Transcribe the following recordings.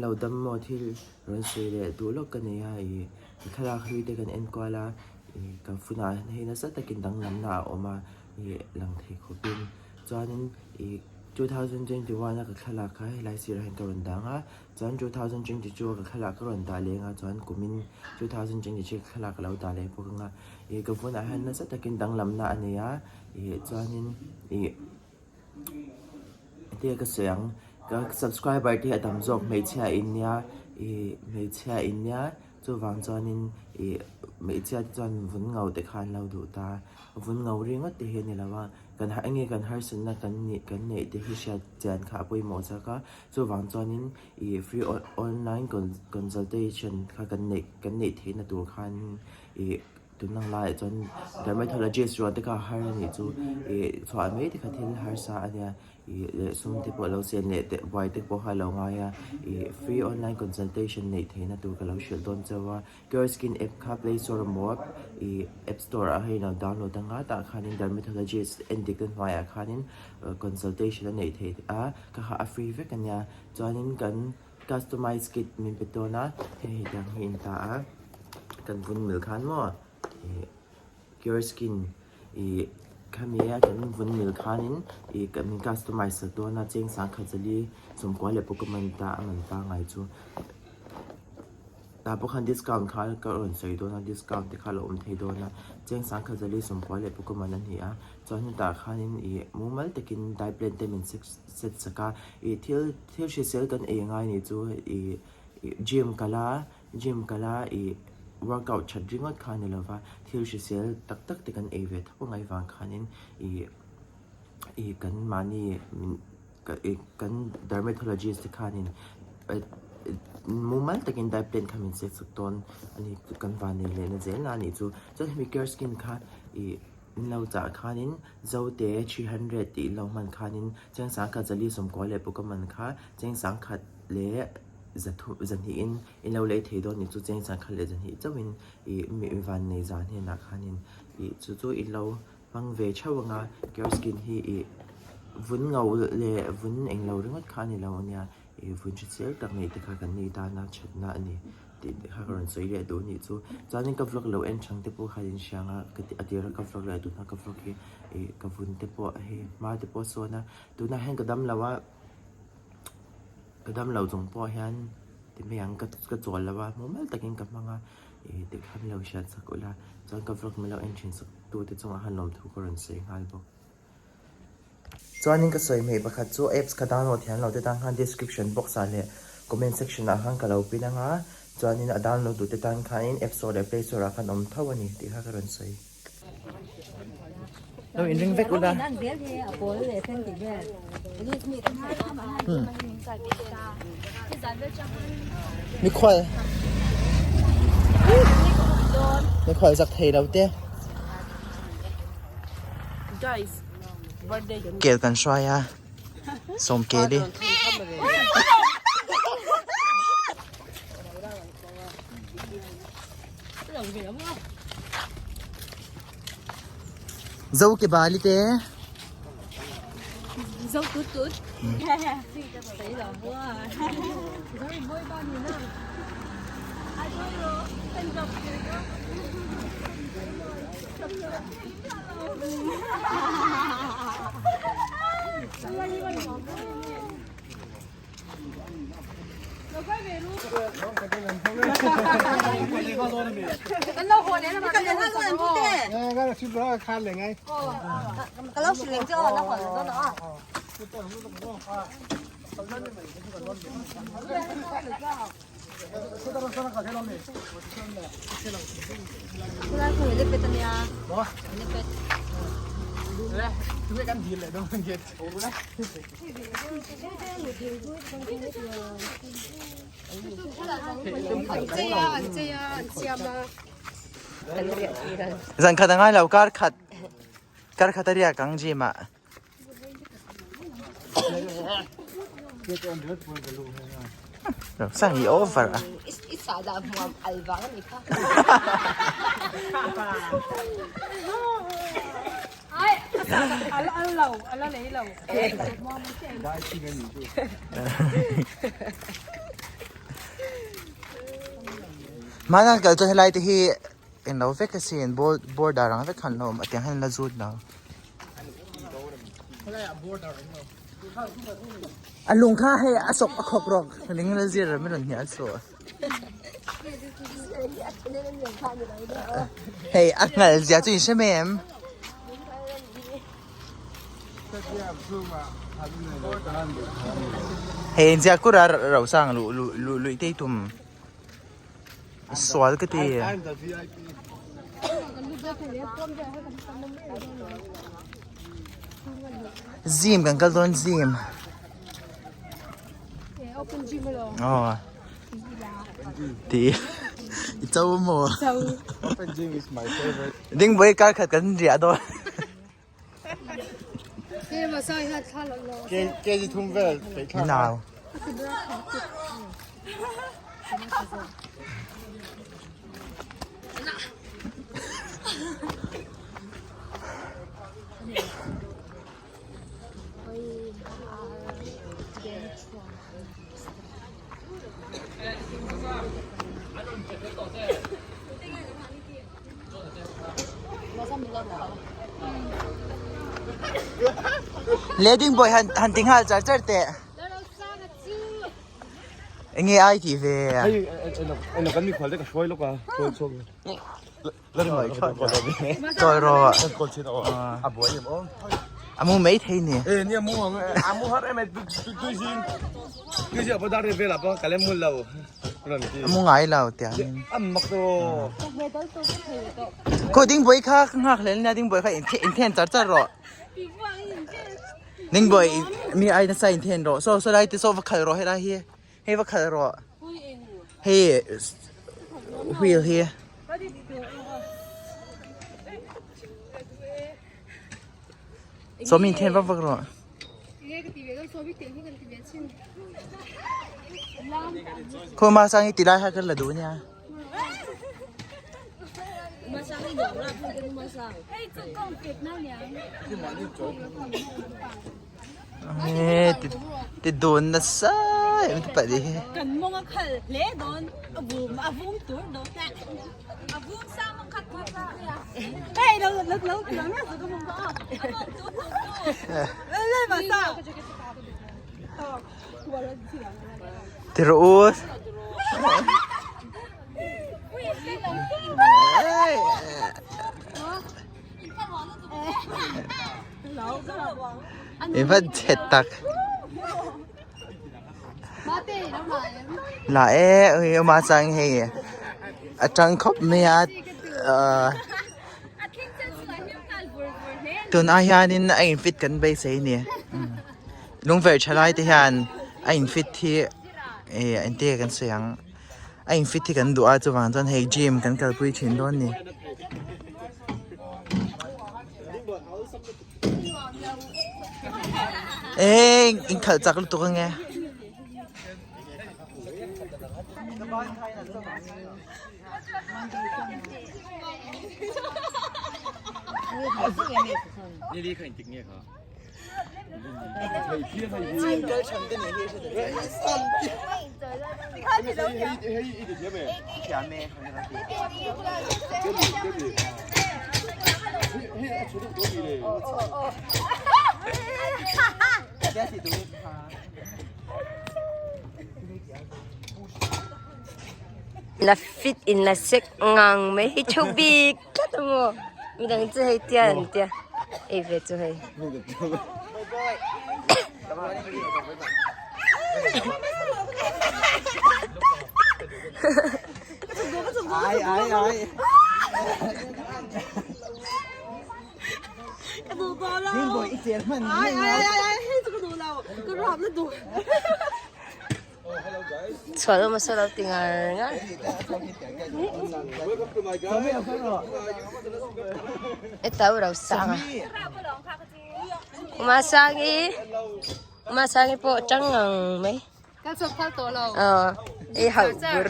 Lo dam maw thil rawn sawi leh duh lawk ka nei a, ih thlalak hlui te kan en kual a, ih ka phone ah hei nasa takin danglamna a awm a, ih lang thei khawpin chuanin ih 2021 a ka thlalak kha helai sirah hian ka rawn dang a, chuan 2022 a ka thlalak ka rawn dah leng a, chuan kumin 2023 ka thlalak ka lo dah leh bawk ang a, ih ka phone ah hian nasa takin danglamna a nei a, ih chuanin ih. Tia ka sawi ang ka subscriber te hi a tam zawk hmeichhia in nia ih hmeichhia in nia chuvang chuanin ih hmeichhia te chuan vun ngo te kha an lo duh ta vun ngo ringawt te hi a ni lo a kan enge kan harsatna kan nih kan neih te hi hriat chian kha a pawimawh chak a chuvang chuanin ih free online consultation kha kan neih kan neih theihna tur khan ih. Tunang laiah chuan dermatologist rual te kha har a nih chu ih chhuah mai te kha thil harsa a nia ih leh sum te pawh lo sen leh te buai te pawh kha a lo ngai a ih free online consultation neih theihna tur ka lo hrilh dawn chauh a cure skin app kha play store emaw ih app store ah hian a lo download anga tah khanin dermatologist endik na hnuaiah khanin consultation a neih theih a kha kha a free vek a nia chuanin kan Customize kit min pe dawn a, hei hetiang hi in ta a, kan vun mil khan maw ih cure skin ih khami a kan vun mil khanin ih min customize sak dawn a cheng sangkhat zali sawmkua leh pawh ka man ta a man pangai chu tah pawh khan discount kha ka rawn sawi dawn a discount te kha a lo awm thei dawn a cheng sangkhat zali sawmkua leh pawh ka man a ni a chuan hetah khanin ih mumal takin diet plan te min set sak a ih thil. Thil hrisel kan ei ngai nih chu ih gym kal a gym kal a ih workout that ringawt kha a ni lova thil hrisel tak tak te kan ei ve tho angai vang khanin ih ih kan mahni ih kan dermatologist te khanin mumal takin diet plan kha min set sak dawn a ni kan vannei leh na zel a nih chu chuan hemi care skin kha ih in lo chah khanin Zote 300 tih in lo hman khanin Cheng sangkhat zali sawmkua leh pawh ka man kha cheng sangkhat leh zathu zahnihin in lo lei thei dawn nih chu cheng sangkhat leh zahnih chauhin ih mi van nei zan hnenah khanin ih chu chu in lo hmang ve theuh ang a cure skin hi ih vun ngo leh vun englo ringawt kha a ni lo ania ih vun hrisel tak neih te kha kan ni tana thatna a ni. Tih te kha ka rawn sawi leh duh anih chu. Chuanin ka vlog lo en chang te pawh kha in hria anga ka a tira ka vlog leh tuna ka vlog hi ih ka vun te pawh hei hma te pawh a sawn a tunah hian ka dam lo a ka dam lo chung pawh hian ti mai ang ka ka chawl lo a mumal takin ka hmang a ih tikhan lo hriat sak ula chuan ka vlog min lo en thin sak tu te chungah khan lawmthu ka rawn sawi nghal bawk. Chuanin ka sawi hmeh pakhat chu apps ka download thiam lo te tan khan description box ah leh comment section ah khan ka lo pin ang a, chuanin a download duh te tan khanin app store leh play store ah khan awm tho a ni tih kha ka rawn sawi. Lo inring vek ula. Mikhual Mikhual zak thei lo te. Kel kan hruai a sawm kel i. Zo ke bali te. Zo tut tut. Zan khat a ngai lo kar khat kar khat a riak ang gym ah. Sang i over a. Hmana kal chuan helai te hi englo vek asin border ang vek khan lo awm a tiang hian an la zut lo. A lung kha hei a sawk a khawk rawk ling la zir a mi rawn hnial suh. Hei a ngal zia chu in hre mai em? Hei inzia kur a ro sang luh luh luh luih te tum sual ka ti. Gym kan kal dawn gym. Aw. Ti i cho maw? Open gym is my favorite. Ding boy kar khat kan riah dawn. Kg thum vel theih thlak. Nau. Le ding boy han han ti nghal char char teh. Enge ai ti ve. Hei eno kan mikhual te ka hruai lawk a. Hruai chhuak. Chawi rawh. A buai em aw. A mu mai thei ni. E ni a mu ang a mu har em tui zing. Tui zing a dar vel a pawh ka lem mul lo. A mu ngai lo tiang in. A mak to. Khaw ding boi kha ka nghak hlel nia ding boi kha in then char char rawh. Ding boi mi ai nasa in then rawh. So so lai te so va khal rawh helai hi. Hei va khalh rawh. Hei wheel hi. Sawmi in then vak vak rawh. Khaw ma sang hi tilai ha kan la duh nia. Ti dawn nasa em ti pah hi. Kan mawng a khal hle dawn a vum a vum tur dawn ta a vum sa mawng khat tur sa hei lo lo lo lo lo nga su ka mawng ka a mawng tu tu tu le ma sa Ti rawh u. I va chhe tak. La e ui ma chang hei a tang khawp mai a tunah hianin a in fit kan beisei a ni lungverh thalai te hian a in fit hi eh engtin nge kan sawi ang a in fit hi kan duh a chuvang chuan hei gym kan kalpui thin dawn a ni. Eng in khalh chak lutuk ange. La fit in la sek ngang mai hi thu bik tlat a maw midang chu hei tia an tia ei ve chu hei. Chhuah lo hmasa lo ti ngar ngar. Heta u ro sang a. Umasangi Umasangi pawh tang ngang mai. Aw i hauh bur.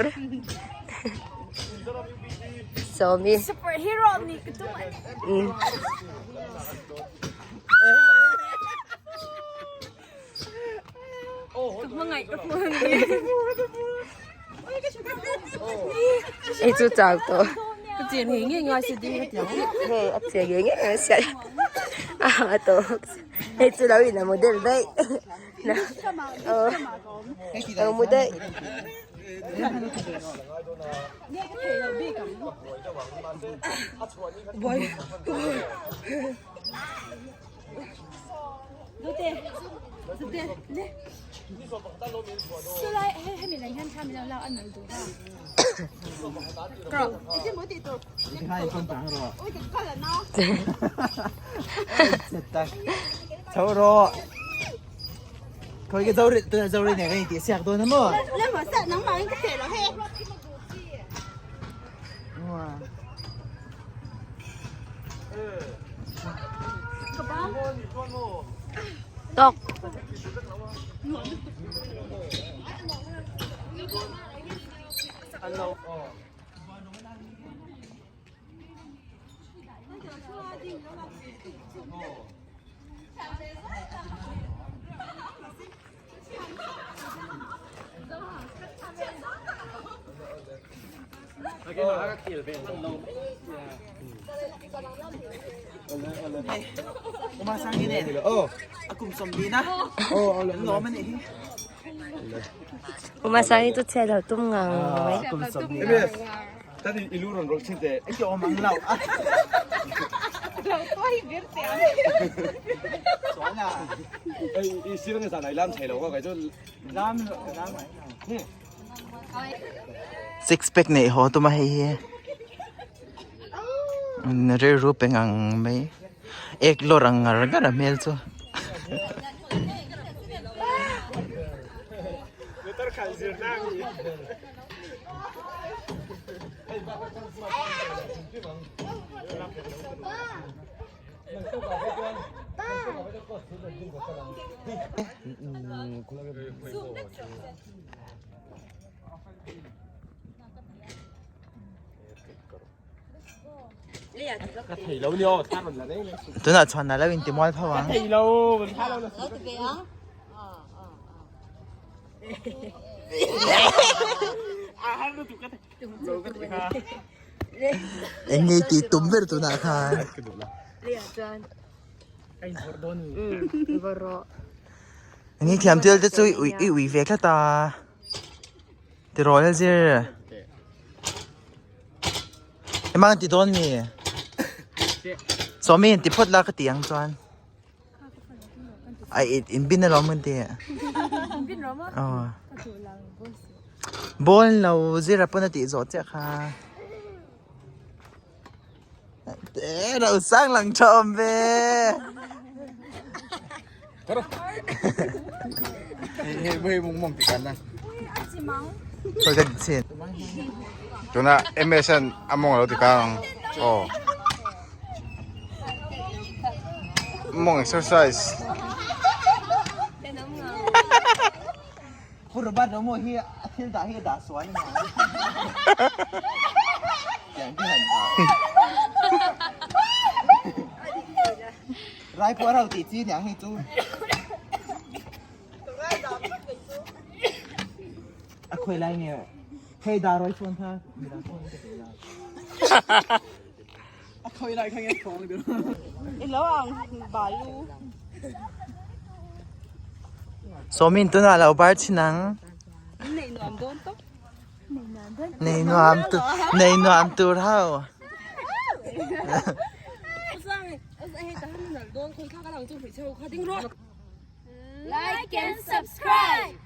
Sawmi. Umm. Hei chu chau tawh. Ka chian ngei ngei ngai si ding hetiang. Hei a chian ngei ngei ngai sia. A ha tawh. Hei chu lo in a model daih. Ờ. Lo mu daih. Tawk. Umasangi chu chhiat lo tum ngang mai. Six pack neih haw tum a hei hi rilru pe ngang mai ek lawr ang ngar ngar a hmel chu. Tunah chuan a lo inti mual pho ang. Eng nge tih tum ber tunah khan. Eng nge thiam tel te chu i ui ve tlat a. Tirawl a zir. Ema kan ti dawn mi. Sawmi in ti phawt la ka ti ang chuan. Ai in bin alawm kan ti. Aw. Ball lo zir a pawn a tih zawh chiah kha. Te rau sang lang tha awm ve. Thôi gần xin. Tuna MSN among lo ti kang. Oh. Mong exercise. Purban no mo hi a thil dah hi a dah sual nia. Tiang te han dah. Rai puar ho tih chi niang hi chu. A khawi lai nge hei dar rawi phone kha midang phone ka ti la. A khawi lai kha nge phone ka ti la. I lo ang balu. Sawmin tunah lo bar chin ang. Nei nuam dawn tawp. Nei nuam tu nei nuam tur ho. Like and subscribe.